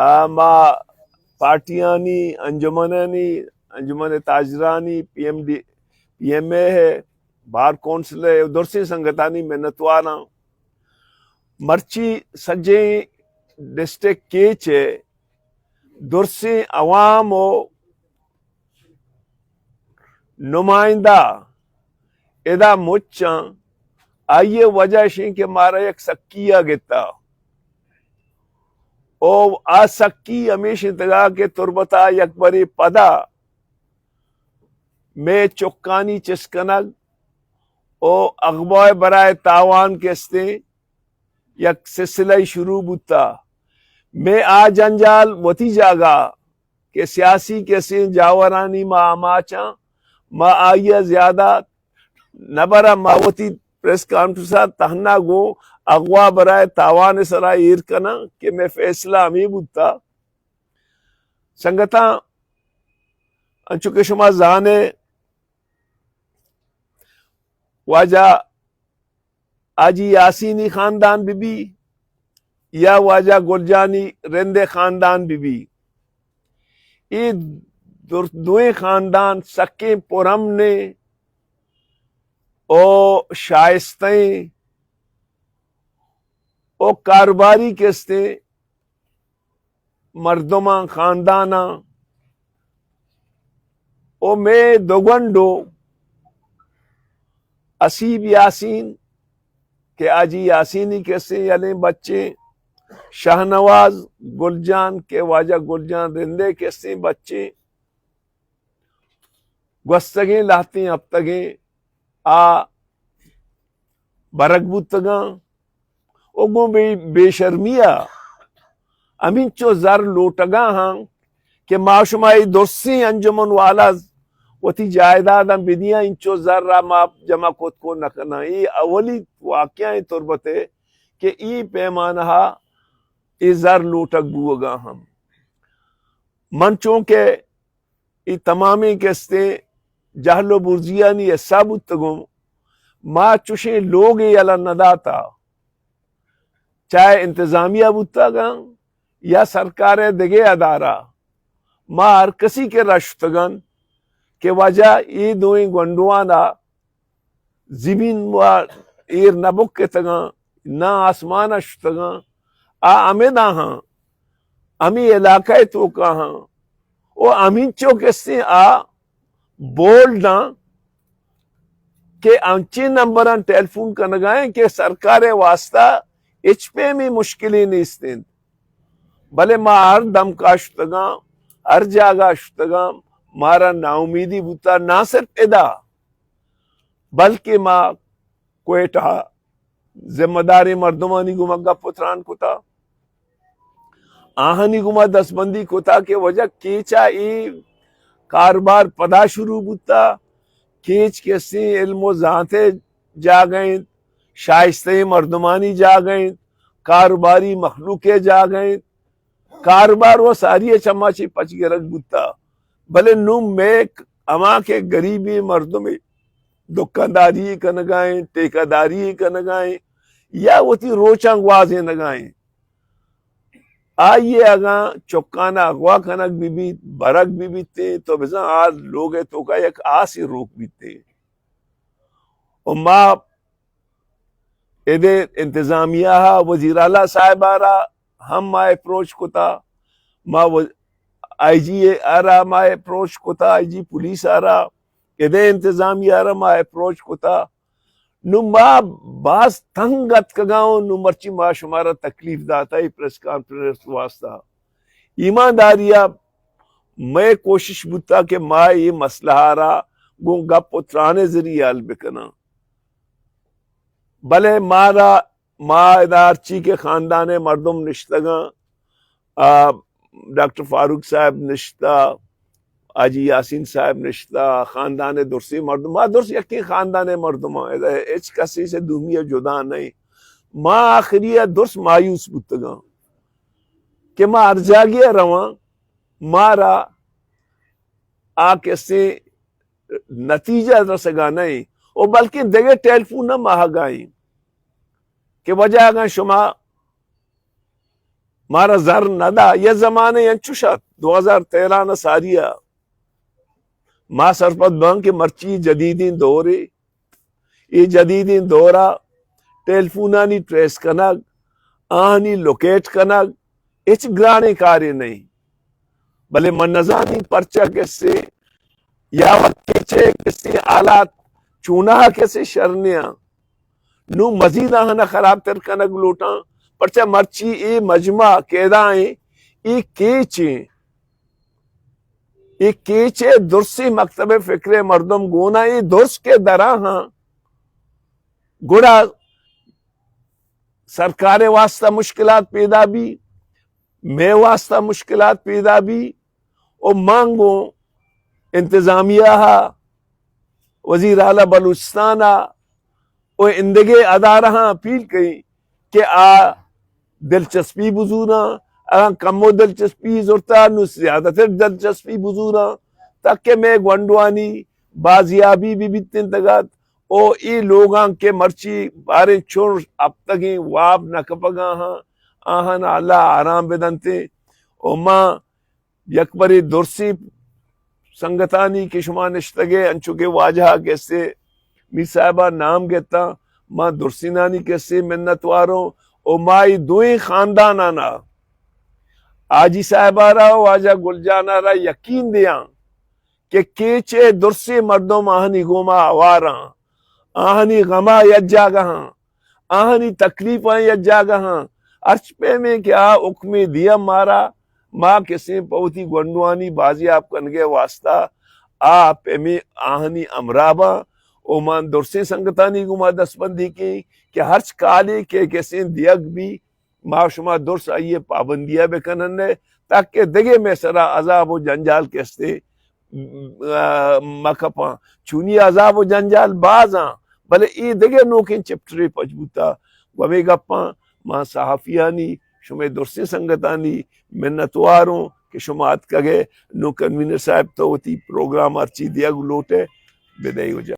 آ، ما پارٹیانی، انجمنانی، انجمن تاجرانی، P M D, P M A ہے، بار کونسل ہے، درسیں سنگتانی منتواراں۔ مرچی سجیں ڈسٹرکٹ کیچ ہے، درسیں عوام و نمائندہ ادا مچاں۔ آئی ءِ وجہ اش انت کہ مارا یک سکی ءَ گتا، او آ سکی ہمیش انتگا کہ تربت ءَ یک برے پدا مئے چکانی چست کنگ او اغوا ءِ برائے تاوان کہ استیں یک سلسلہ شروع بوتا۔ مئے آ جنجال وتی جاگہ کہ سیاسی کسیں جاورانی ما آماچاں، ما آئی ءَ زیادہ نہ براں، ما وتی پریس کانفرنس ءَ تہنا گوں اغوا برائے تاوان ءِ سرا ایر کناں کہ مئے فیصلہ ہمے بوتا۔ سنگتاں، انچو کہ شما زانے، واجہ حاجی یاسینی خاندان بہ بی یا واجہ گل جانی رند ءِ خاندان بہ بی، اے در-، دوئیں خاندان سکیں پرامنیں او شائستیں او کاروباری کستیں مردماں، خانداناں، او مئے دو گونڈو حسیب یاسین کہ حاجی یاسینی کسیں یلیں بچیں، شاہنواز گل جان کہ واجہ گل جان رند ءِ کسیں بچیں، گوستگیں لہتیں ہپتگیں آ برگ بوتگاں۔ او گوں بے، بے شرمی ءَ ہمینچو زر لوٹگا ہاں کہ ما شما اے درسیں انجمن والا وتی جائیداداں بدیاں، اینچو زر ءَ ما جمع کت کو نہ کناں۔ اے اولی واقعہ ایں تربت ءِ کہ اے پیمانہ ءَ اے زر لوٹگ بوگا ہم۔ من چونکہ اے تمامیں کستیں جہل و برزیانی حصہ بوتگوں، ما چوشیں لوگے یلہ نہ داتا، چاہے انتظامیہ بوتگاں یا سرکار ءِ دگہ ادارہ، ما ہر کسی کہ رشتگن کہ واجہ اے دوئیں گونڈوانا زمین و ایر نہ بکتگاں، نہ آسمان ءَ شتگاں، آ ہمدا ہاں، ہمے علاقہ ءِ توکا ہاں، و ہمینچو کسیں آ بولڈاں کہ انچیں نمبراں ٹیلیفون کنگا ایں کہ سرکار ءِ واسطہ ہچ پیمیں مشکلے نیست انت۔ بلے ما ہر دمکا شتگاں، ہر جاگہ شتگاں، مارا ناامیدی بوتا، نہ صرف ادا، بلکہ ما کوئٹہ ءَ ذمہ داریں مردمانی گوما گپ و تران کتا، آہانی گوما دستبندی کتا کہ واجہ کیچ ءَ اے کاروبار پدا شروع بوتا، کیچ کسیں علم و زانت ءِ جاگہ انت، شائستہ مردمانی جاگہ انت، کاروباری مخلوق ءِ جاگہ انت، کاروبار و ساری ءَ چما چہ پچ گرگ بوتا، بلے نوں مئے ہما کہ گریبیں مردمے دکانداری کنگا ایں، ٹیکہ داری کنگا ایں یا وتی روچاں گوازینگا ایں، آئی ءَ اگاں چکانا اغوا کنگ بہ بیت، برگ بہ بیت، تو بزاں آ لوگ ءِ توکا یک آسے روک بیت۔ و ما ادے انتظامیہ ءَ، وزیر اعلیٰ صاحب ءَ را ہم ما اپروچ کتا، ما و-، آئی جی ءَ را ما اپروچ کتا، آئی جی پولیس ءَ را، ادے انتظامیہ ءَ را ما اپروچ کتا۔ نوں ما باز تنگ اتکگاں و نوں مرچی ما شمارا تکلیف داتا اے پریس کانفرنس واسطہ۔ ایمانداری ءَ مئے کوشش بوتا کہ ما اے مسئلہ ءَ را گوں گپ و تران ءِ ذریعہ حل بکناں۔ بلے مارا، ما ادا ہرچی کہ خاندان ءِ مردم نشتگاں، آ، ڈاکٹر فاروق صاحب نشتہ، حاجی یاسین صاحب نشتہ، خاندان ءِ درسیں مردم، ما درس یکیں خاندان ءِ مردم آں، ادا ہچ کسی سے دومی ءَ جدا نہیں۔ ما آخری ءَ درس مایوس بوتگاں کہ ما ہر جاگے ءَ رواں، مارا آ کسے نتیجہ رسگا نہ ایں، و بلکیں دگہ ٹیلیفون ہم آہگا ایں کہ واجہ اگاں شما مارا زر نہ دا۔ یہ زمانے انچوش ات، دو ہزار تیرہ نا ساری ء ما سرپد باں کہ مرچی جدیدیں دورے، اے جدیدیں دور ء ٹیلیفونانی ٹریس کنگ، آہانی لوکیٹ کنگ ہچ گرانیں کارے نہ انت۔ بلے من نزانیں پرچا کسے یا وت کیچ ء کسے حالات چوناہا کسے شر نیاں۔ نوں مزید آہانا خراب تر کنگ لوٹاں، پرچا مرچی اے مجمع کیدائیں، اے کیچ ایں۔ اے کیچ ء درسیں مکتب فکر ء مردم گون ء اے درس کہ درا ہاں، گڑا سرکار ء واسطہ مشکلات پیدا بی، مئے واسطہ مشکلات پیدا بی، و مانگوں انتظامیہ ء، وزیر اعلی بلوچستان ء و اندگہ ادارہاں اپیل کئیں کہ آ دلچسپی بزوراں، اگاں کمو دلچسپی زرتا نوں زیادہ تر دلچسپی بزوراں، تاکہ مئے گونڈوانی بازیابی بہ بیت انت۔ اگاں او اے لوگاں کہ مرچی باریں چنش ہپتگیں واب نہ کپگا ہاں، آہاں اللہ آرام بدنت۔ او ما یک برے درسیں سنگتانی کہ شما نشتگے، انچو کہ واجہ کسے میر صاحبا نام گتاں، ما درسینانی کسے منتواروں۔ او ما اے دوئیں خاندانانا، حاجی صاحبا را و واجہ گل جانا را یقین دیاں کہ کیچ ء درسیں مردم آہانی گوما ہواراں، آہانی غما یک جاگہاں، آہانی تکلیفاں یک جاگہاں۔ ہرچ پیمیں کہ آ حکمے دیاں مارا، ما کسیں پہ وتی گونڈوانی بازیاب کنگے واسطہ آ پیمیں آہانی ہمراہ باں۔ و ما درسیں سنگتانی گوما دستبندی کیں کہ ہرچ کالے کہ کسیں دیگ بی، ما شما درس آئی ء پابندی ء بکنن ء، تاکہ دگہ مئے سرا عذاب و جنجال کستے، آ، مکپاں۔ چونی عذاب و جنجال باز آں، بلے اے دگہ نوکیں چپٹرے پچ بوتا۔ و ہمے گپاں ما صحافیانی، شمئے درسیں سنگتانی منتوار اوں کہ شما اتکگ ئے۔ نوں کنوینر صاحب تو وتی پروگرام ہرچی دیگ لوٹ ئے بدئے اجازت۔